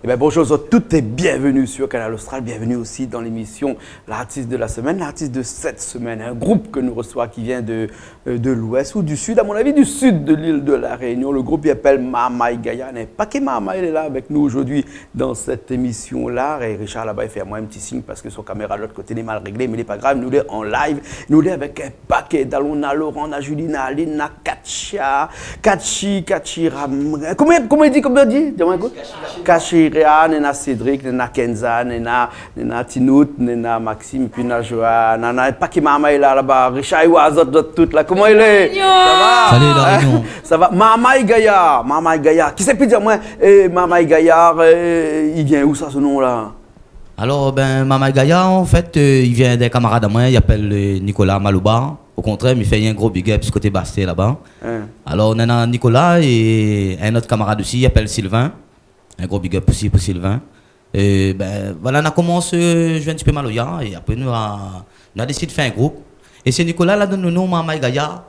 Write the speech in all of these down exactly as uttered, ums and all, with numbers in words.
Eh ben, bonjour à toutes et bienvenue sur Kanal Austral. Bienvenue aussi dans l'émission L'artiste de la semaine. L'artiste de cette semaine, un groupe que nous reçoit qui vient de, euh, de l'ouest ou du sud, à mon avis, du sud de l'île de la Réunion. Le groupe, il s'appelle Marmay Gaya. Néna in paké marmay lé la avèk nou zordi dan sèt émisyon-la. É Richard laba, li fé amoin in ti sign parske son kaméra de lot koté lé mal réglé, mé lé pa grav, nou lé an live, nou lé avèk in paké dalon, na Laurent, na Julie, na Aline, na Katia, Kachi, Kachi Ram-, koman, koman i di, koman i di ? Di amoin in kou. Kachi Ria, néna Cédric, néna Kenza, néna, néna Tinout, néna Maxime, épi na Joa, na, na in paké marmay la, laba. Richard, i oi azot, zot tout la. Koman i lé ? Mignon. Sa va ? Salut, La Réunion. Sa va ? Marmay Gaya, Marmay Gaya. Kisa i pé dir amoin, eh, Marmay Gaya, eh, i vien ousa, se non-la ? Alor, ben, Marmay Gaya, an fèt, euh, i vien d'in kamarad amoin, i apèl, euh, Nicolas Malouba. O kontrèr, mi fé in gro big up su koté Bastè laba. Hein. Alor, néna Nicolas é in ot kamarad osi, i apèl Sylvain. In gro big up osi pou Sylvain. É ben, voilà, na komans, euh, zoué in ti pé maloya, é apré nou la, nou la désid fé in group. É sé Nicolas la donn le non Marmay Gaya,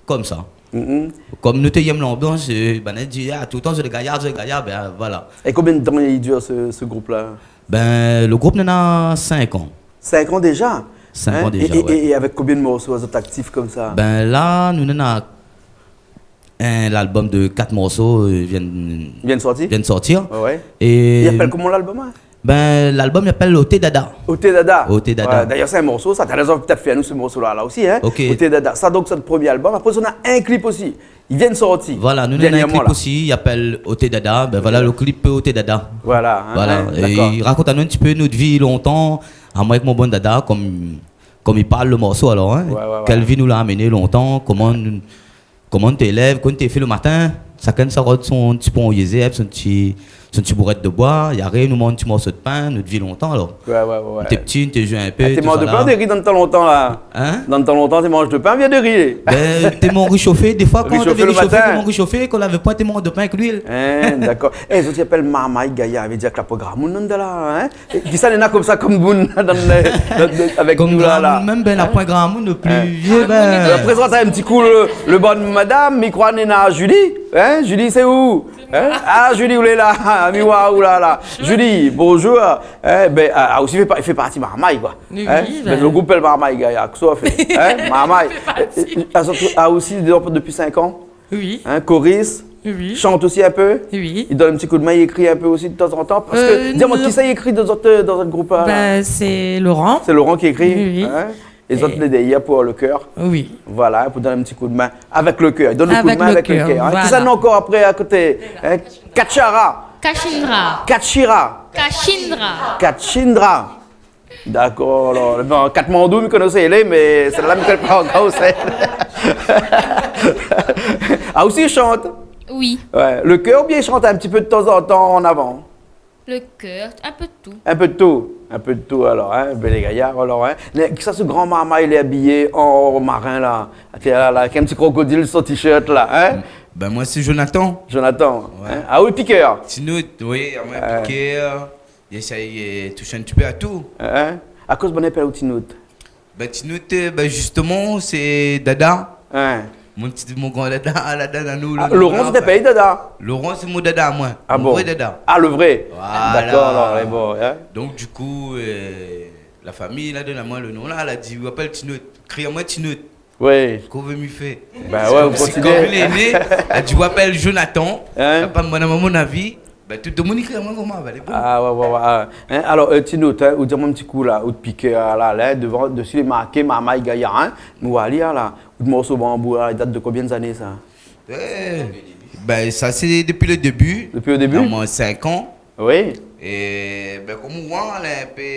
komsa. Mhm. Kom nou té i èm lanbians, euh, ben, nou la di, ah, toultan sé lé gayar, sé lé gayar, ben, voilà. É konbien d'tan i dir se, se group-la ? Ben, le group néna sink an. Sink an déza ? Sink an déza, é, ouais. É, é avèk konbien de morso zot lé aktif komsa ? Ben, la, nou néna in, lalbom de kat morso, euh, vien, vien sortir. Vien sortir. Ouais, ouais. É i apèl koman lalbom, hein ? Ben, lalbom i apèl Oté Dada. Oté Dada. Oté Dada. Ouais, dayèr, sé in morso, sa. Talèr zot va pétèt fé anou se morso-la, la osi, hein. Ok. Oté Dada. Sa, donk, sé le promié albom. Apré, zot néna in klip osi. I vien sortir. Voilà, nou néna in klip osi, i apèl Oté Dada. Dernièrman, la. Ben voilà, le klip, euh, Oté Dada. Voilà, hein, hein, dakor. Voilà. É i rakont anou in ti pé nout vi lontan, amoin avèk mon bann dada, kom, kom i parl le morso, alor, hein. Ouais, ouais, ouais. Kèl vi nou la amené lontan, koman nou, koman nou té lèv, koman nou té fé le matin, shakinn sa rod son ti pon yézèb, son ti, son ti bourèt de boi, i ariv, nou manz in ti morso de pin, nout vi lontan, alor. Ouais, ouais, ouais, ouais. Nou té pti, nou té zoué in pé, tousala. Ah, té manz de pin, de ri dan le tan lontan, la ? Hein ? Dan le tan lontan, té manz de pin oubien de ri ? Ben, té manz ri shofé, défoi, kan té vé ri shofé, té manz ri shofé, kan lavé poin, té manz de pin èk luil. Ri shofé le matin. Hein, dakor. Eh, zot i apèl Marmay Gaya, vé dir ke la poin gramoun anndan la, hein ? É kisa néna komsa kom moun dan le, dan, dan, avèk nou la, la ? Kom gramoun mèm, ben, la poin gramoun, le pli vié, ben. Hein ? Prézant in ti kou le, le bann madam, mi kroi néna Julie, hein ? Julie, sé ou ? Hein ? Ah, Julie, ou lé la, mi oi aou la, la. Julie, bonjour. Eh ben, ah, ah, osi i fé pa-, i fé parti Marmay, koi. Oui, hein ? Ben, le group i apèl Marmay Gaya, kosa i fé ? Hein ? Marmay. I fé parti. Eh, eh, ah, osi, depi sink an ? Oui. Hein, koris. Oui. Shant osi in pé. Oui. I donn in ti koudmin, i ékri in pé osi de tan zan tan. Parske, euh, di amoin, non. Kisa i ékri dan zot, dan zot group la, la ? Ben, sé Laurent. Sé Laurent ki ékri, hein ? Oui, oui. É zot lé dèrièr pou le kèr. Oui. Voilà, pou donn in ti koudmin avèk le kèr. I donn le koudmin avèk le kèr, hein. Avèk le kèr, voilà. Kisa néna ankor apré a koté ? Hein ? Kachara. Kachindra. Kachira. Kachindra. Kachindra. Dakor, alor, bon, Katmandou, mi koné ousa i lé, mé sèt-la, mi koné pa ankor ousa i lé. Ah, osi i shant ? Oui. Ouais. Le kèr oubien i shant in ti pé de tan zan tan an avan ? Le kèr, in pé de tou. In pé de tou. In pé de tou, alor, hein, bèl gayar, alor, hein. Mé kisa se gran marmay, lé abiyé an marin, la ? Té la, la, avèk in ti krokodil su son t-shirt, la, hein ? Ben, moin, sé Jonathan. Jonathan, hein ? Ouais. Ah oui, pikèr. Sinon, oui, amoin, euh, pikèr. I éséy, euh, toush in ti pé a tou. Hein ? Akoz bann i apèl aou Tinout ? Ben, Tinout, euh, ben, zistoman, sé dada. Hein ? Mon ti, mon gran dada, la, dada, nou, ah, le Laurent, non, té i apèl dada ? Laurent, sé mon dada, moin. Ah bon ? Mon vré dada. Ah, le vré ? Voilà. Dakor, alor, lé bon, hein ? Donk, du kou, euh, la fami la donn amoin le non la, la di, ou apèl Tinout. Kri amoin Tinout. Oui. Kosa ou vé mi fé ? Ben ouais, ou kontinué. Kom lé né, la di, ou apèl Jonathan. Hein ? Papa, mon, mon avi, ben, tout le moun i kri amoin konmsa, ben, lé bon. Ah ouais, ouais, ouais, ah. Hein, alor, euh, Tinout, hein, ou di amoin in ti kou la, out pikèr la, la, devan, dési lé marké Marmay Gaya, hein. Mé ou la lir la, out morso Banbou la, i dat de konbien zané, sa ? Eh, ben, sa, sé dépi le débu. Dépi le débu ? Amoin, sink an. Oui. É, ben, kom ou oi, la, in pé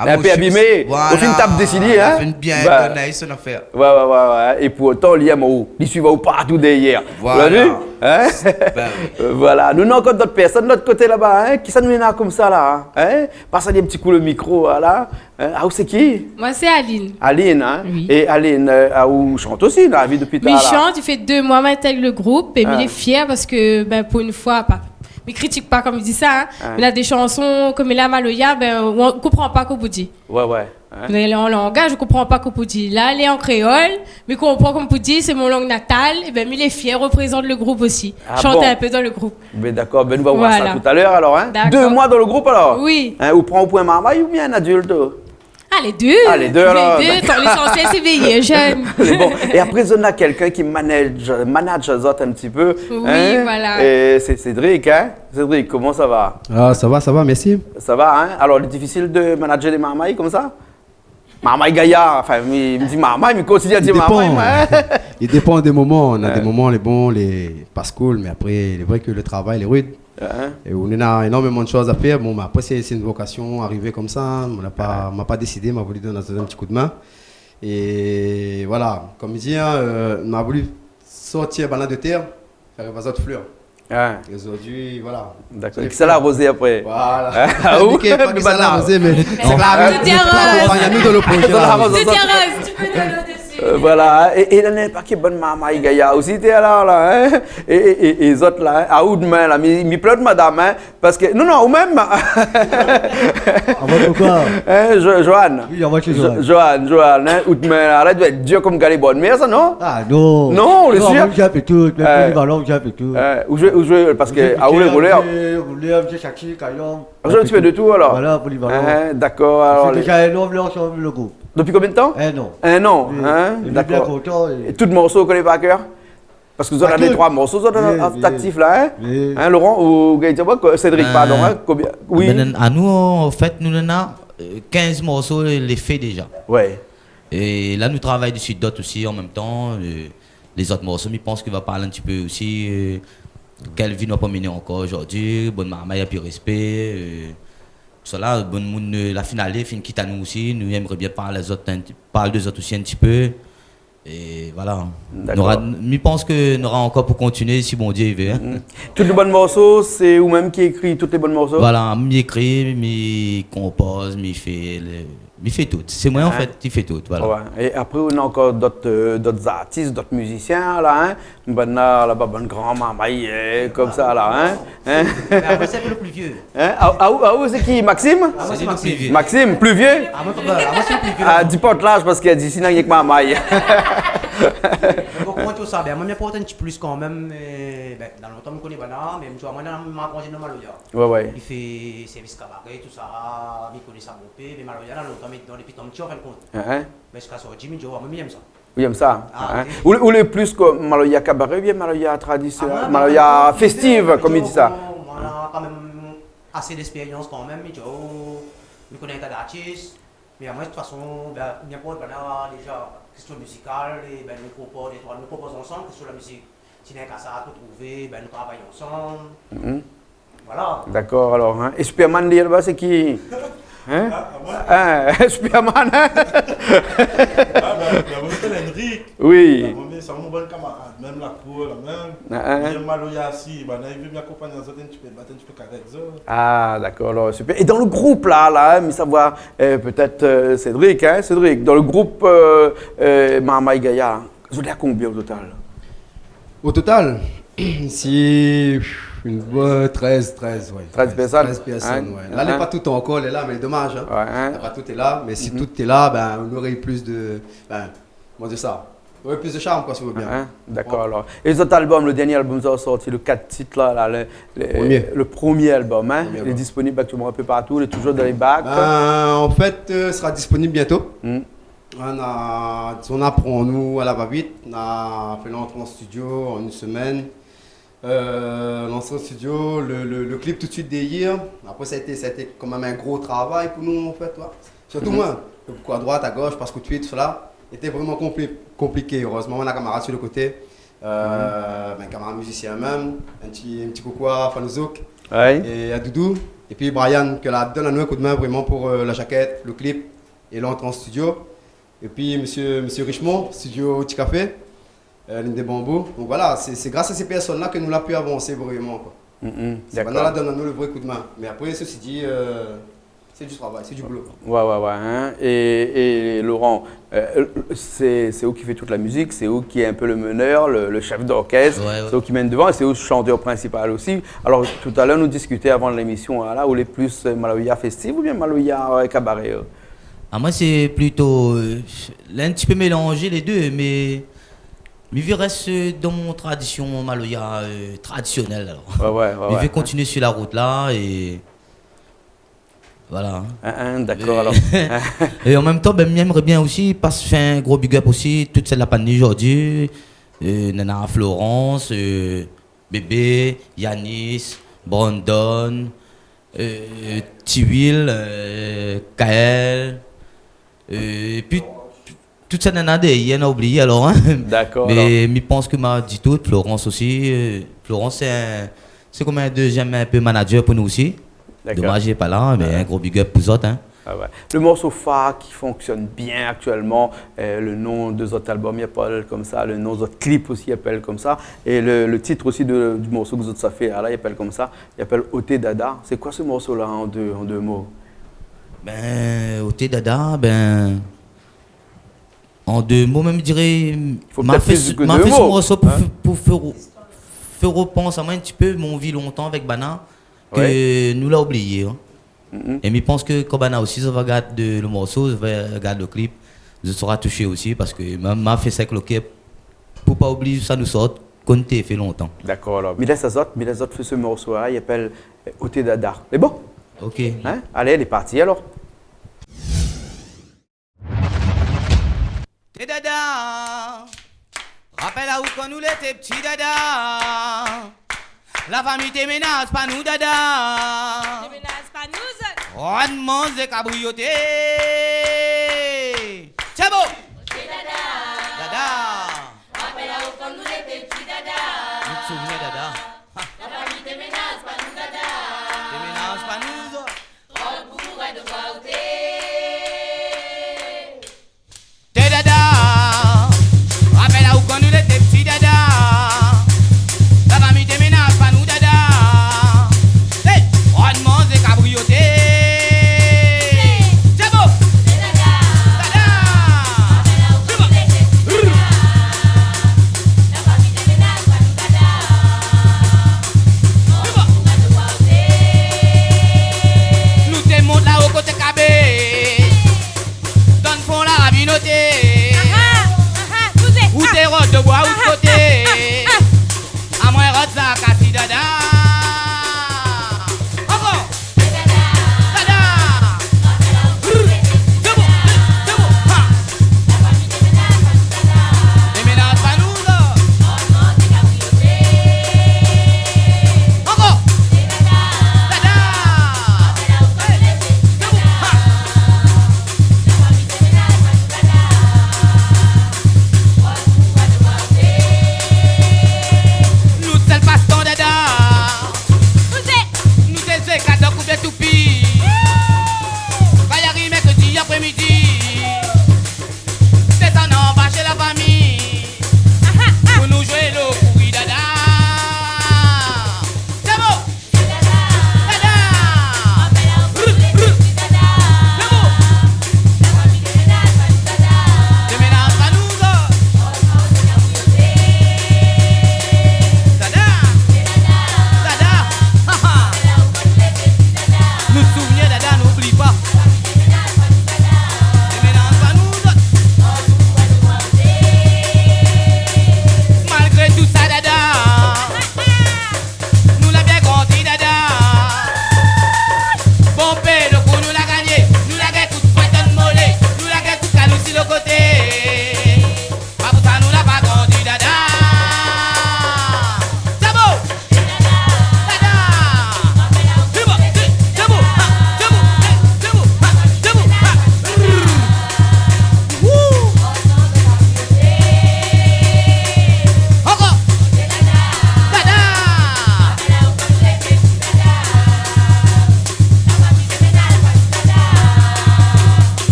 Ah, in pé abimé, ou fine tap dési li, in ? Voilà, la fine bien donn ali son afèr. Ouais, ouais, ouais, ouais. É pourtan, li yèm aou, li suiv aou partou dèrièr. Ou la vi ? Voilà. In ? Ben oui. Voilà. Nou néna ankor dot pèrsone lot koté laba, in ? Kisa nou néna konmsa la, in ? Pas ali in ti kou lo mikro, la. In ? Ah, ou sé ki ? Moin sé Aline. Aline, in ? Oui. É Aline, euh, ah, ou shant osi, la vi dopi talèr la. Mi shant, i fé dé moi mi intèg lo group, é mi lé fièr parske, ben, pou in foi, pa, mi kritik pa kom mi di sa, in. Mé néna dé shanson, kom la maloya, ben, ou konpran pa kosa pou di. Ouais, ouais, in. Mé an langaz, ou konpran pa kosa pou di. La, lé an kréol, mi konpran kosa pou di, sé mon lang natal, é ben, mi lé fièr, reprézant lo group osi. Ah bon ? Shant in pé dan lo group. Ben dakor, ben nou va voir sa talèr alor, in. Dakor. Dé moi dan lo group alor ? Oui. In, ou pran ou pou in marmay oubien in adilt, ou ? Ah, lé dé. Ah, lé dé alor. Lé dé, tan, lésansièl sé véyé, jenn. Mé bon, é apré zot néna kèlkin ki manage, manage zot in ti pé, in ? Oui, voilà. É sé Cédric, in ? Cédric, koman sa va ? Ah, sa va, sa va, mèrsi. Sa va, in ? Alor, lé difisil de manage dé marmay konmsa ? Marmay gayar, anfin, mi, mi di marmay, mi kontinié a dir marmay, moin. I dépan. I dépan dé moman. Néna dé moman lé bon, lé pa cool, mé apré, lé vré ke lo travay lé rid. In. É nou néna énormeman de shoz a fèr. Bon, mé apré, sé, sé in vokasion, arivé konmsa. Moin la pa, ma pa désidé, ma voulu donn azot in ti kou d'min. É voilà, kom mi di, in, euh, ma voulu sortir banna de tèr, fé ariv azot flèr. In. É zordi, voilà. Dakor. Kisa la arozé apré ? Voilà. Ah, ou ? Niké, pa kisa la arozé, mé sé la, tout lé akonpagn anou dan lo projé la. Tout lé aroz. Tout lé aroz, tu peux donner au-dessus. Euh, voilà, in. É, é la, néna pa ke bann marmay gayar osi té la, la, in ? É, é, é, é zot la, in ? Ah, ou d'min la, mi, mi plèd madam, in ? Parske, non, non, ou mèm. Anvoy pou koi ? In, Jo-, Joanne. Oui, anvoy shé Jo-, Joanne. Joanne, Joanne, in, ou d'min la, la i doi èt dir kom galé bone mèr sa, non ? Ah non. Non, ou lé sir ? Non, mi fé tout, mèm polivalan, mi fé tout. In, ou zoué, ou zoué, parske, ah, ou lé roulèr. Roulèr, mi fé shakshi, kayanm. Ah, ou zoué in ti pé de tout alor. Voilà, polivalan. In, dakor, alor. Sa fé déza in an, la, ansanm, lo group. Dopi konbien de tan ? In an. In an, in, dakor. Oui. É mi lé bien kontan é tout morso ou koné par kèr ? Parske zot néna dé troi morso, zot néna an aktif la, in ? Oui, oui. In, Laurent, ou Gaëtan, Cédric, pardon, in, konbien ? Oui. Ben, anou, an fèt, nou néna, euh, kinz morso lé fé déza. Ouais. É la, nou travay dési dot osi an mèm tan. Euh, lézot morso, mi pans ke va parl in ti pé osi, euh, kèl vi nou la promené ankor zordi, bann marmay, épi rèspé, euh, tousala, bann moun, euh, la fine alé, fine kit anou osi, nou èmré bien parl azot in ti, parl de zot osi in ti pé. É voilà. Dakor. Nora, mi pans ke nora ankor pou kontinié si Bondié i vé, in. Mm. Tout lé bann morso, sé ou mèm ki ékri tout lé bann morso ? Voilà, mi ékri, mi konpoz, mi fé lé, mi fé tout. Sé moin, an fèt, ki fé tout, voilà. Ouais. É apré, ou néna ankor dot, euh, dot artis, dot mizisien la, in. Banna laba, bann gran marmay, euh, konmsa la, in. In ? Mé apré, sé pou lo pli vié. In ? Ah, ah, ou, ah, ou sé ki, Maxime ? Ah, moin sé Maxime. Sé li lo pli vié. Maxime, pli vié ? Ah, moin, pa, ah, moin sé lo pli vié. Ah, di pa out laz parske isi néna rienk marmay. Mé bon, koman ou sa, ben, moin, mi aport in ti plis kanmèm, euh, ben, dan lontan, mi koné banna, mé mi doi, moin, moin la granzi dan maloya. Ouais, ouais. Mi fé sèrvis kabaré, tousala, mi koné sa bonpé, mé maloya, dan lontan, mi lé dedan dopi tan pti, an fin d'kont. In, in. Mé ziska zordi, mi di, oh, moin, mi èm sa. Ou èm sa, ah, in. Oui. Ou, ou lé plis kom maloya kabaré oubien maloya tradisionèl, maloya fèstiv, kom i di sa ? Ah, moin, moin, moin, moin, moin néna kanmèm asé d'èkspérians kanmèm, mi di, oh, mi koné in ta d'artis. Mé amoin, de tout fason, ben, ninport, ben, la, déza, késtion mizikal, é ben, nou konpoz, nou konpoz ansanm, késtion la mizik. Si néna in kaz a retrouvé, ben, nou travay ansanm. Mhm. Voilà. Dakor, alor, in. É Superman, li, laba, sé ki ? In ? Ah, ah, moin ? In, Superman, in ? Ah, ben, ben, moin, mi apèl Henrik. Oui. Ben, moin, mé sé mon bon kamarad, mèm la kour, la mèm. Ah, ah. Li èm maloya osi, ben, li vé bien akonpagn azot in ti pé, bat in ti pé kazèk zot. Ah, dakor, alor, super. É dan lo group la, la, in, mi sa voir, euh, pétèt, euh, Cédric, in, Cédric, dan lo group, euh, euh, Marmay Gayar, zot lé a konbien o total ? O total, si, in, euh, trèz, trèz, ouais. Trèz pèrsone. Trèz pèrsone, ouais. In ? La, lé pa tout ankor, lé la, mé domaz, in. Ouais, in. La pa tout lé la, mé si tout lé la, ben, nou noré u plis de, ben, koman dir sa ? Ouais, plis de sharm, koi, si ou vé bien. In ? Dakor, alor. É zot albom, lo dernié albom zot la sorti, lo kat tit la, la, lo, lo promié albom, in, lé disponib aktièlman in pé partou, lé touzour dan lé bak. Ben, an fèt, euh, sra disponib bientô. Hmm. Nou la, nou la pran nou a la va-vit, nou la fé lantré an studio an in semèn. Euh, lantré an studio, lo, lo, lo klip tout suit dèrièr. Apré, sa la été, sa la été kanmèm in gro travay pou nou, an fèt, ouais. Sirtou moin, pou a droit, a gosh, pas kout fil, tousala, lété vréman konpli-, konpliké. Erèzman, nou néna kamarad si lo koté. Euh, ben, kamarad mizisien mèm, in ti, in ti koukou a Fanny Zouk, ouais, é a Doudou, épi Brian, ke la donn anou in koudmin vréman pou, euh, la jakèt, le clip é lantré an studio. Épi mésyé, mésyé Richemond, studio Ti Kafé, euh, Ligne des Bambous. Donk voilà, sé, sé gras a sé pèrsone-la ke nou la pu avansé vréman, koi. Mm, mm, dakor. Sé banna la donn anou le vré koudmin. Mé apré, sesi di, euh, sé du travay, sé du boulo. Ouais, ouais, ouais, hein. É, é Laurent, euh, sé, sé ou ki fé tout la mizik, sé ou ki lé in pé le meneur, le, le chef d'orchestre, ouais, ouais, sé ou ki mèn dovan, é sé ou le shantèr prinsipal osi. Alor, talèr nou diskité avan lémisyon, la, ou lé plis, euh, maloya festif oubien maloya, euh, kabaré, euh ? Ah, moin, sé plito, euh, in ti pé mélanzé lé dé, mé, mé mi vé rès, euh, dan mon tradisyon maloya, euh, tradisyonèl, alor. Ouais, ouais, ouais, ouais. Mi vé kontinié su la rout-la é voilà. Hein, hein, dakor, é, alor. É an mèm tan, ben, mi èmré bien osi, pas, fé in gro big up osi, tout sèl la pa ni zordi, euh, nana Florence, euh, Bébé, Yanis, Brandon, euh, Tiwil, euh, Kaël, euh, épi tout sa nana dèryèr, na oublié alor, hein. Dakor, alor. Mé mi pans ke ma di tout, Florence osi, euh, Florence sé in, sé konm in dézyèm in pé manager pou nou osi. Dakor. Domaz li lé pa la, mé, ouais, in gro big up pou zot, hein. Ah ouais. Le morso far ki fonksyonn bien aktyèlman, euh, le non de zot album i apèl konmsa, le non de zot klip osi i apèl konmsa, é le, le tit osi de, du morso ke zot sa fé la, i apèl konmsa, i apèl Oté Dada. Sé koi se morso-la an dé, an dé mo ? Ben, Oté Dada, ben, an dé mo, mèm, mi diré, ma fé, ma fé se morso pou fé, pou fé, fé ropans amoin in ti pé mon vi lontan avèk banna, ke nou la oublié, hein. Mm. É mi pans ke kan banna osi zot va gard le morso, zot va gard le klip, zot sra toushé osi, parske ma, ma fé sa avèk le kèr, pou pa oublié sa nou sort, kan té fé lontan. Dakor, alor. Mi lès azot, mi lès azot fé se morso-la, i apèl, euh, Oté Dada. Lé bon ? Ok. Hein ? Alé, lé parti alor. Té dada, rapèl aou kan nou lété pti dada. La fami té ménaz pa nou dada. Té ménaz pa nou zot. Rod manzé kabriyoté. Tchabo. Té dada. Dada. Rapèl aou kan nou lété pti dada. Nou souvnir dada. La fami té ménaz pa nou dada. Té ménaz pa nou zot. Té dada, rapèl aou kan nou lété pti dada. La fami té ménaz pa nou dada. Hey, rod manzé kabriyoté. Tchabo. Dada.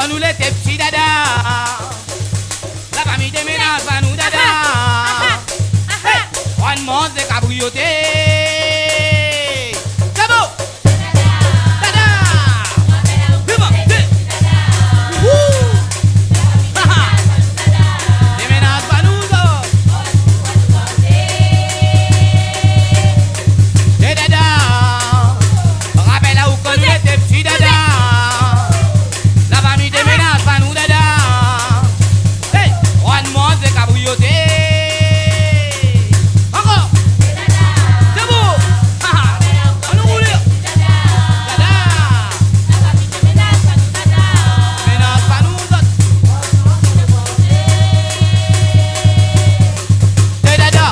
Kan nou lété pti, dada, la fami té ménaz pa nou, dada. Hey, on manz dé kabriyoté. Sé bon. Dada. Viva. Wouh. Té ménaz pa nou, zot. Hey, dada. Rapèl aou kan nou lété pti, dada. La fami té ménaz pa nou, dada. Hey, on manz dé kabriyoté. Ankor. Debout. Annou roulé. Dada. Ménaz pa nou, zot. Hey, dada.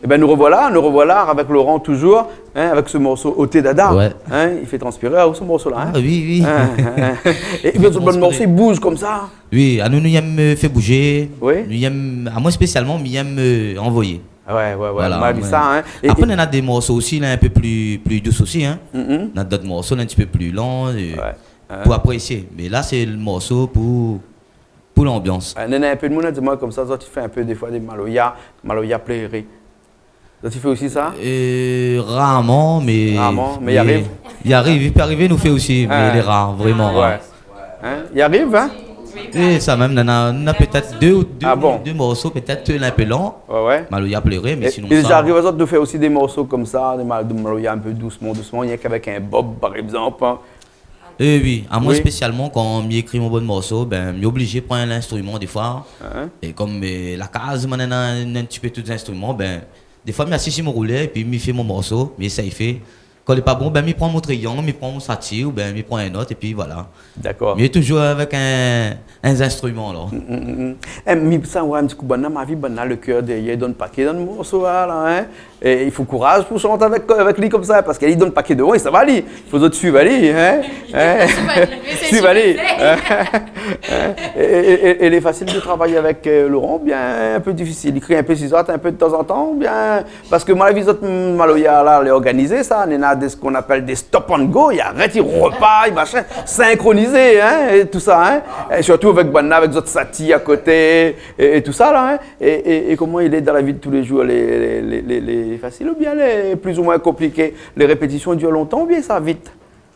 Eh ben, nous revoilà, nous revoilà avec Laurent toujours, hein, avec ce morceau Oté Dada. Ouais. Hein, il fait transpirer, hein, ce morceau-là, hein. Ah oui, oui. Hein, hein, hein. Et puis, ce bon morceau, il bouge comme ça. Oui, anou, nou yèm, euh, fé bouzé. Oui. Nou yèm, amoin spésialman, mi yèm, euh, anvoyé. Ouais, ouais, ouais. Voilà, moin la vi sa, hein. Apré, néna dé morso osi, la, in pé pli, pli dous osi, hein. Mm, mm. Néna dot morso, la, in ti pé pli lan, euh, pou apresié. Mé la, sé le morso pou pou lanbians. Euh, néna in pé de moun la di amoin konmsa, zot i fé in pé défoi dé maloya, maloya pléré. Zot i fé osi sa ? Euh, rarman, mé, rarman, mé i ariv. I ariv, i pé arivé, nou fé osi, mé lé rar, vréman rar. Ouais. Hein ? I ariv, hein ? Oui, sa mèm, néna, néna pétèt dé ou dé, dé morso, pétèt in pé lan. Ouais, ouais. Maloya pléré, mé sinon sa. É, é i ariv azot de fé osi dé morso konmsa, dé mal-, dé maloya in pé dousman, dousman, rienk avèk in bob, par égzanp, hein. Eh oui, amoin spésialman, kan mi ékri mon bann morso, ben, mi oblizé pran in instriman défoi. Hein ? É konm, euh, la kaz, moin néna in, in ti pé tout zinstriman, ben, défoi, mi asiz si mon roulèr, épi mi fé mon morso, mi éséy fé. Kan lé pa bon, ben, mi pran mon triang, mi pran mon sati, oubien mi pran in not, épi voilà. Dakor. Mi lé toujour avèk in, in zinstriman, alor. Mm, mm, mm, mm. Eh, mi sa, ouais, in ti kou banna, ma vi banna, le kèr dèrièr, i donn pa ké dan le morso, la, hein. É i fo kouraz pou shant avèk, avèk li konmsa, parske li donn pa ké devan, é sa va li. I fo zot suiv ali, hein. Hein ? Suiv ali, mé sé suiv ali. Hein ? É, é, é, é lé fasil de travay avèk, euh, Laurent, oubien in pé difisil ? I kri in pé si zot, in pé de tanzantan, oubien, parske moin la vi zot, mm, maloya la, lé organizé sa, néna dé, ce qu'on appelle des stop and go, i arèt, i repar, i machin, sinkronizé, hein, é tout sa, hein. É sirtou avèk banna, avèk zot sati a koté, é, é tout sa la, hein. É, é, é koman i lé dan la vi de tou lé jour, lé, lé, lé, lé, lé fasil oubien lé pli ou moin konpliké ? Lé répétision i dir lontan oubien sa vit ?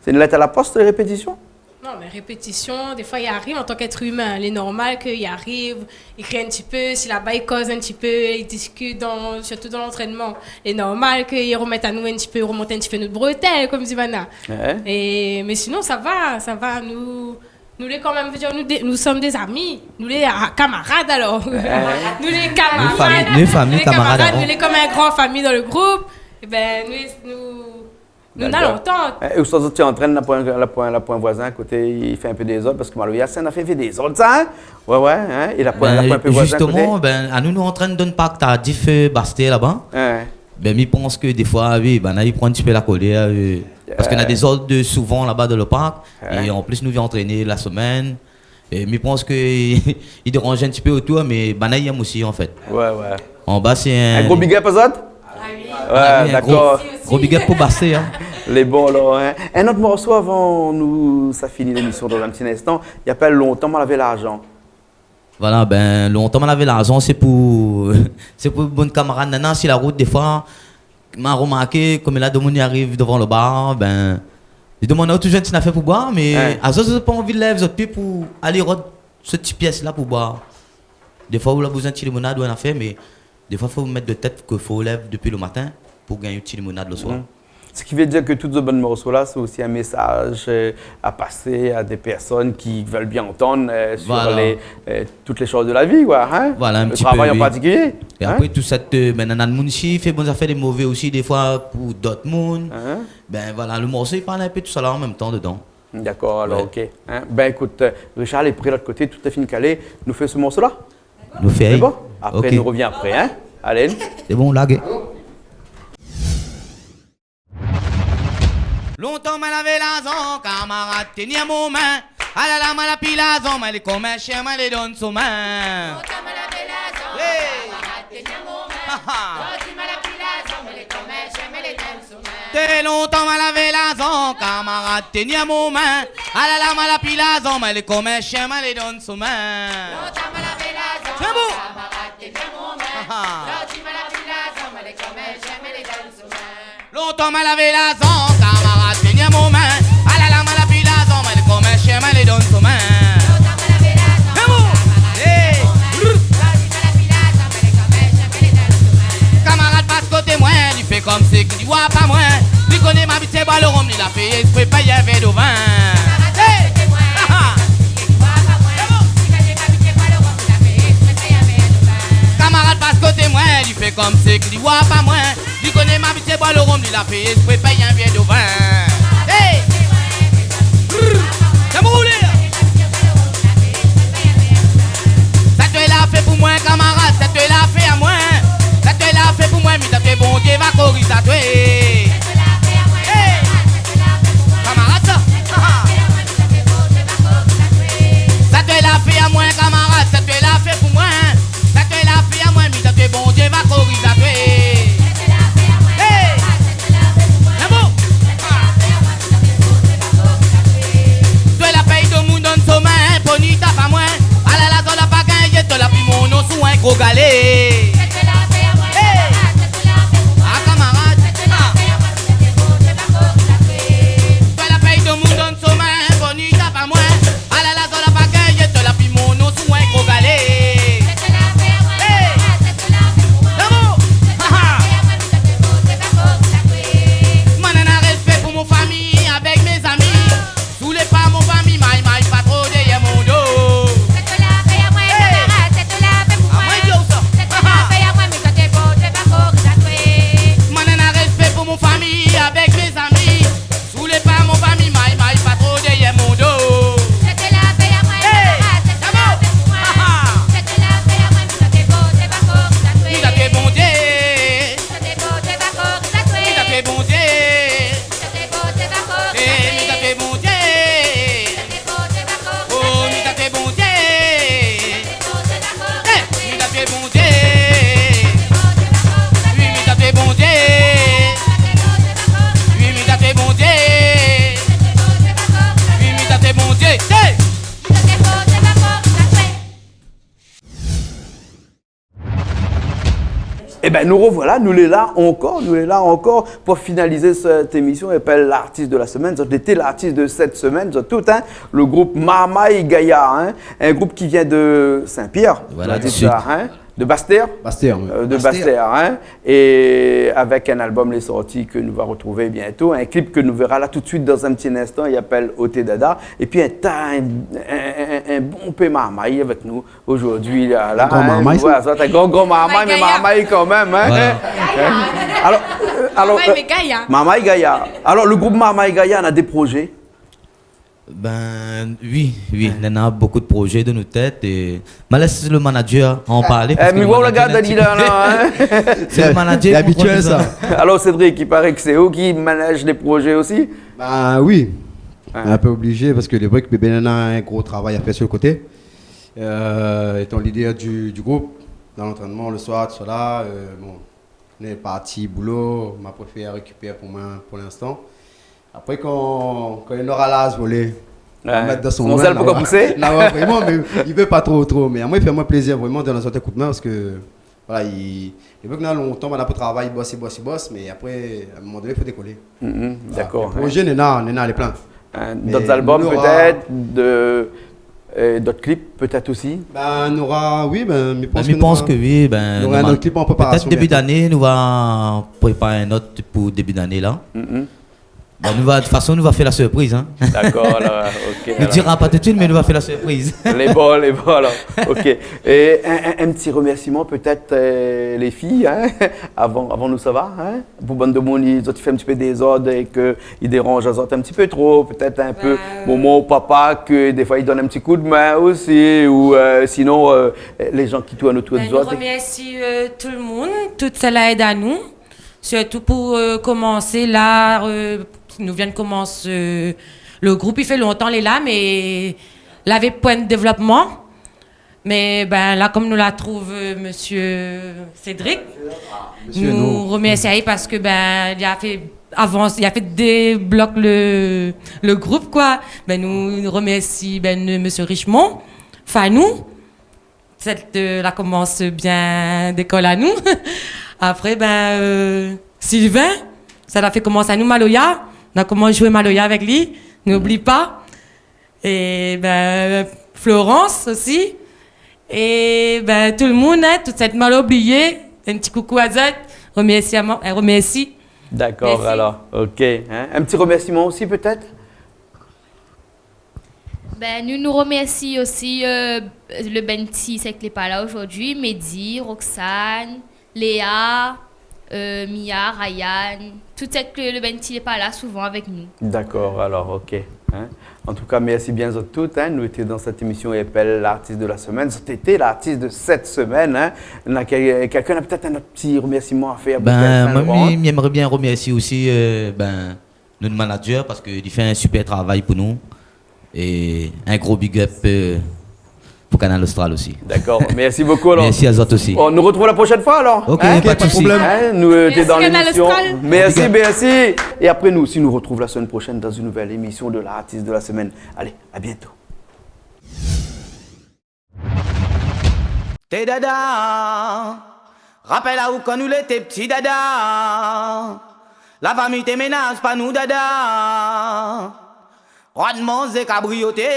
Sé in lèt a la pos, lé répétision ? Non, mé répétision, défoi, i ariv, an tan k'èt imin, lé normal ke i ariv, i kri in ti pé, si laba i koz in ti pé, i diskit dan, sirtou dan lantrènman. Lé normal ke i romèt anou in ti pé, i romont in ti pé nout bretèl, konm di banna. Ouais. É, mé sinon, sa va, sa va, nou, Nou lé kan mèm, vé dir, nou dé-, nous sommes des amis. Nou lé, ah, kamarad, alor. Ouais. Nou lé kamarad. Nou lé fami, nou lé fami, nou lé kamarad, kamarad, alor. Nou lé konm in gran fami dan le group. Ében, nou, nou, nou na lantant. Dakor. É ousa zot i antrèn la, poin, la, poin, la, poin voizin, koté i fé in pé dézord, parske maloya, sé in afèr i fé dézord, sa, hein ? Ouais, ouais, hein ? É la poin, la poin, in pé voizin, koté. Ben, zistoman, ben, anou, nou antrèn donn pa tardif, euh, Bastèr laba. Ouais. Ben, mi pans ke défoi, oui, banna i pran in ti pé la kolèr, euh, parske na dézord souvan laba dan le park. Ouais. É an plis, nou vien antrèn la semèn. É mi pans ke i déranz in ti pé otour, mé banna i yèm osi, an fèt. Ouais, ouais. Anba, sé in gro big up azot ? Ah oui. Ah oui, in gro, dakor. Gro big up pou Bastèr, hein. Lé bon, alor, hein. In not morso avan nou, sa fini lémision dan in ti linstan. I apèl Lontan ma lavé larzan. Voilà, ben, Lontan ma lavé larzan, sé pou, sé pou bann kamarad nana si la rout, défoi, ma romarké, konm la, demoun i ariv dovan le bar, ben, i domann aou toujour in ti nafèr pou boir, mé azot, zot pa anvi lèv zot pié pou alé rod se ti piès la pou boir. Défoi, ou la bezoin ti limonad ou in nafèr, mé défoi, fo mèt de tèt ke fo lèv dopi le matin pou gingn ti limonad le soir. Mhm. Ce qui veut dire que tout zot bann morso la, sé osi in mésaz, euh, à passer à des personnes qui veulent bien entendre, euh, sur les, euh, toutes les choses de la vie, quoi, hein ? Voilà, in ti pé, oui. Le travail en particulier, hein ? É apré, tout sa, euh, ben, nana moun isi i fé bann zafèr lé mové osi, défoi, pou dot moun. Hein ? Ben, voilà, le morso, i parl in pé tout sa la an mèm tan dedan. Dakor, alor, OK. Ouais. Hein ? Ben, ékout, euh, Richard lé pré lot koté, tout lé fine kalé. Nou fé se morso la ? Nou fé. Sé bon ? Apré, nou rovien apré, hein ? Alé. Sé bon, larg. Lontan ma lavé larzan, kamarad, tien mon min. Alala, ma la pi larzan, ma lé konm in shien, ma lé donn son min. Lontan ma lavé larzan, kamarad, tien mon min. Zordi ma la pi larzan, ma lé konm in shien, ma lé donn son min. Té lontan ma lavé larzan, Kamarad, tien mon min. Alala, moin la pi larzan, moin lé konm in shien, moin lé dan son min. Lontan moin lavé larzan, sé bon. Kamarad, tien mon min. Ah, ah. Zordi moin la pi larzan, moin lé konm in shien, moin lé dan son min. Lontan moin lavé larzan, kamarad, tien mon min. Alala, moin la pi larzan, moin lé konm in shien, moin lé dan son min. Lontan moin lavé larzan, sé bon. Kamarad, tien mon min. Hey. Zordi moin la pi larzan, moin lé konm in shien, moin lé dan son min. Kamarad pas koté moin, li fé konmsi ke li oi pa moin. Li koné ma abitid boir lo rom, li la fé ésprè pèy in vèr de vin. Hey! Kamarad pas koté moin, li fé konmsi ke li oi pa moin. Li koné ma abitid boir lo rom, li la fé ésprè pèy in vèr de vin. Hey! Brrr! Sa m'a roulé, hein? Sa toué la fé pou moin, kamarad, sa toué la fé amoin. Sa toué la fé pou moin, mi sa toué Bondié va korijé sa toué. Hey! Kamarad sa. Sa toué la fé amoin, kamarad, sa toué la fé pou moin. Sa toué la fé amoin, mi sa toué Bondié va korijé sa toué. Hey! Sé bon. Toué la pèy domoun dan son min, bonita pa moin. Alala, zot la pa gingné, zot la pi mon non sou in gro galé. Hey! Ah, kamarad. Ah. Toué la pèy domoun dan son min, bonita pa moin. Alala, zot la pa gingné, zot la pi mon non sou in gro galé. Hey! Sé bon. Ah, ah. Moin néna rèspé pou mon fami avèk mé zami. Soulé pa mon fami, may may pa tro dèrièr mon do. Hey! Amoin, di aou sa. Ah, ah. Moin néna rèspé pou mon fami avèk mé zami. Soulé pa mon fami, may may pa tro dèrièr mon do. Hey! Sa bon. Ah, ah. Mi sa toué Bondié. Mi sa toué Bondié. Eh, mi sa toué Bondié. Oh, mi sa toué Bondié. Eh, mi sa toué Bondié. Oui, mi sa toué Bondié. Oui, mi sa toué Bondié. Oui, mi sa toué Bondié. Eh. Ében, nou rovoila, nou lé la ankor, nou lé la ankor pou finalizé sèt émisyon i apèl L'artiste de la semaine. Zot lété l'artiste de cette semaine, zot tout, hein, le group Marmay Gaya, hein, in group ki vien de Saint-Pierre, voilà, nou la di sa, hein, de Basse-Terre. Basse-Terre, oui. Euh, de Basse-Terre, hein, é avèk in album lé sorti ke nou va rotrouvé bientôt, in klip ke nou véra la tout de suite dan in ti instan, i apèl Oté Dada, épi in ta, in, in, in, in bonpé marmay avèk nou. Zordi la, la, in gran marmay, sa. Voilà, sa, in gran, gran marmay, mé marmay kan mèm, hein. Voilà. Alor, euh, alor, marmay, euh, mé gaya. Marmay Gaya. Alor, le group Marmay Gaya, néna dé projé? Ben, oui, oui, néna bonpé de projé dan nout tèt é ma lès le manager an parlé, parske le manager lé in ti pé, hein. Sé le manager ki koné sa. Alor, Cédric, i paré ke sé ou ki manage lé projé osi? Ben oui. Ouais. In pé oblizé, parske lé vré ke bébé néna in gro travay a fèr su le koté. Euh, étan lidèr du, du group, dan lantrènman le soir, tousala, euh, bon, lé parti boulo, ma préféré rékipèr pou moin pou linstan. Apré, kan, kan li nora laz volé, ma mèt dan son min, la, ouais. Sinon, sèl pou pousé. La, ouais, vréman, mé li vé pa tro, tro. Mé amoin, i fé amoin plézir vréman de donn azot in koudmin parske, voilà, i, i vé ke na lontan, ma la pou travay, bos, bos, bos, mé apré, a in moman doné, i fo dékolé. Mhm, dakor, ouais. Voilà, projé, néna, néna, lé plin. Hein, dot album pétèt, de, euh, dot klip pétèt osi. Ben, nora, oui, ben, mi pans ke nora, nora in ot klip an préparasyon bientôt. Ben, mi pans ke oui, ben, normalman, pétèt début d'ané, nou va prépar in ot pou début d'ané la. Mhm. Ben, nou va, de tout fason, nou va fé la sirpriz, hein. Dakor, la, ok, alor. Nou dira pa tout de suite, mé nou va fé la sirpriz. Lé bon, lé bon, alor. Ok. É in, in, in ti remèrsiman pétèt, euh, lé fiy, hein, avan, avan nou sava, hein. Pou bann demoun, zot i fé in ti pé dézord é ke i déranz azot in ti pé tro, pétèt in pé momon ou papa, ke défoi i donn in ti koudmin osi, ou, euh, sinon, euh, lé jan ki tourn otour de zot. Ben, nou remèrsi, euh, tout le moun, tout sèl la èd anou, sirtou pou, euh, komansé la, euh, nou vien komans, euh, le group, i fé lontan lé la, mé lavé poin de dévlopman. Mé, ben, la, kom nou la trouv, euh, mésyé Cédric, mésyé, nou remèrsi ali parske, ben, li la fé avans, li la fé déblok le, le group, koi. Bin, nou, nou romèrsi, bin, mésyé Richemond, Fanou, sèt, euh, la komans bien dékol anou. Apré, bin, euh, Sylvain, sa la fé komans anou maloya. Nou la komans zoué maloya avèk li, nou oubli pa. É bin, Florence osi. É bin, tout le moun, in, tout sèt malo obliyé, in ti koukou azot. Romèrsi amoin, euh, romèrsi. Dakor, mèrsi. Alor, OK, in. In ti romèrsiman osi, pétèt ? Bin, nou, nou romèrsi osi, euh, le bann ti sèk lé pa la zordi, Mehdi, Roxane, Léa, euh, Mia, Ryan, tout sèk le, le bann ti lé pa la souvan avèk nou. Dakor, alor, OK. In ? An tou ka, mèrsi bien zot tout, in. Nou lété dan sèt émisyon i apèl L'artiste de la semaine. Zot lété l'artiste de cette semaine, in. Na kèl-, kèlkin na pétèt in ot ti romèrsiman a fèr pou Saint-Laurent ? Bin, moin, mi, mi èmré bien romèrsi osi, euh, bin, nout manager, parske li fé in super travay pou nou. É in gro big up, euh, pou Kanal Austral osi. Dakor, mèrsi bokou, alor. Mèrsi azot osi. Bon, nou artrouv la proshèn foi, alor. OK, in ? Pa de sousi. Pa de problèm. In, nou, euh, lété dan lémisyon. Mèrsi, Kanal Austral. Mèrsi, mèrsi. É apré, nou osi, nou artrouv la semèn proshèn dan in nouvèl émisyon de L'artiste de la semaine. Alé, a bientôt. Té dada, rapèl aou kan nou lété pti dada. La fami té ménaz pa nou dada. Rod manzé kabriyoté.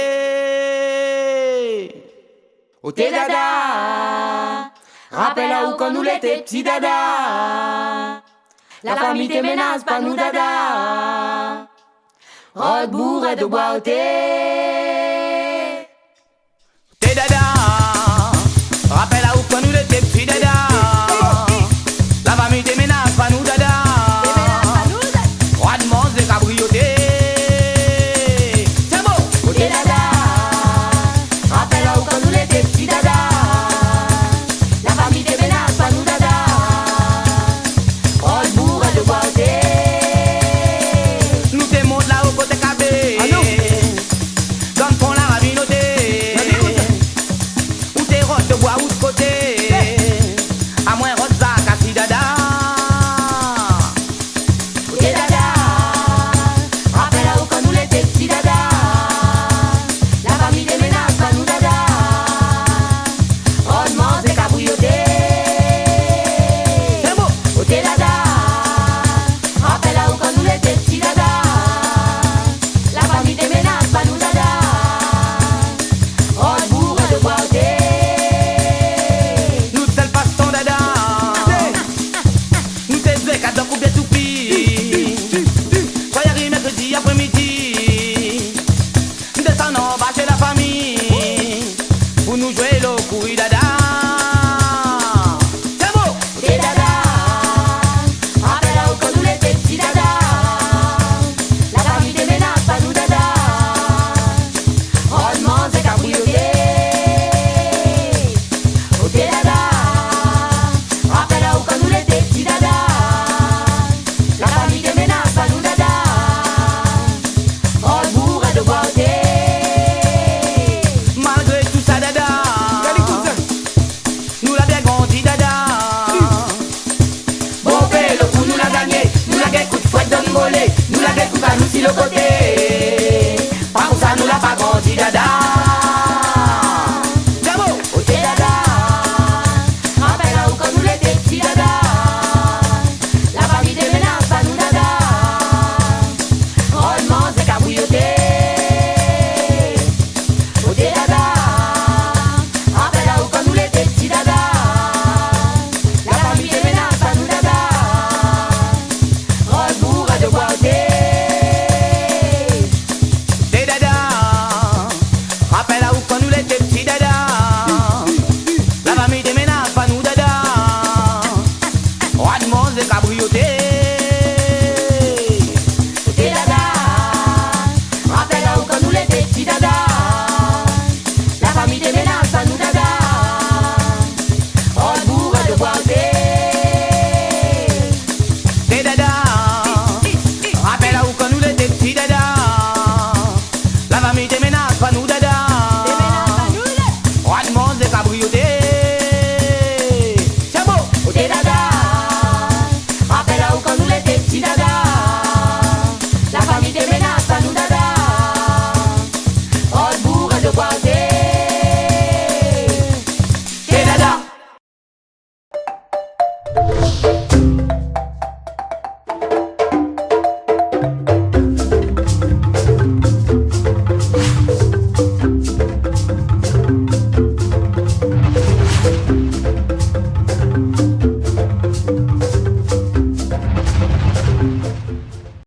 O té dada, rapèl aou kan nou lété pti dada. La fami té ménaz pa nou dada. Rod bouré de bwa oté. Té dada, rapèl aou kan nou lété pti dada.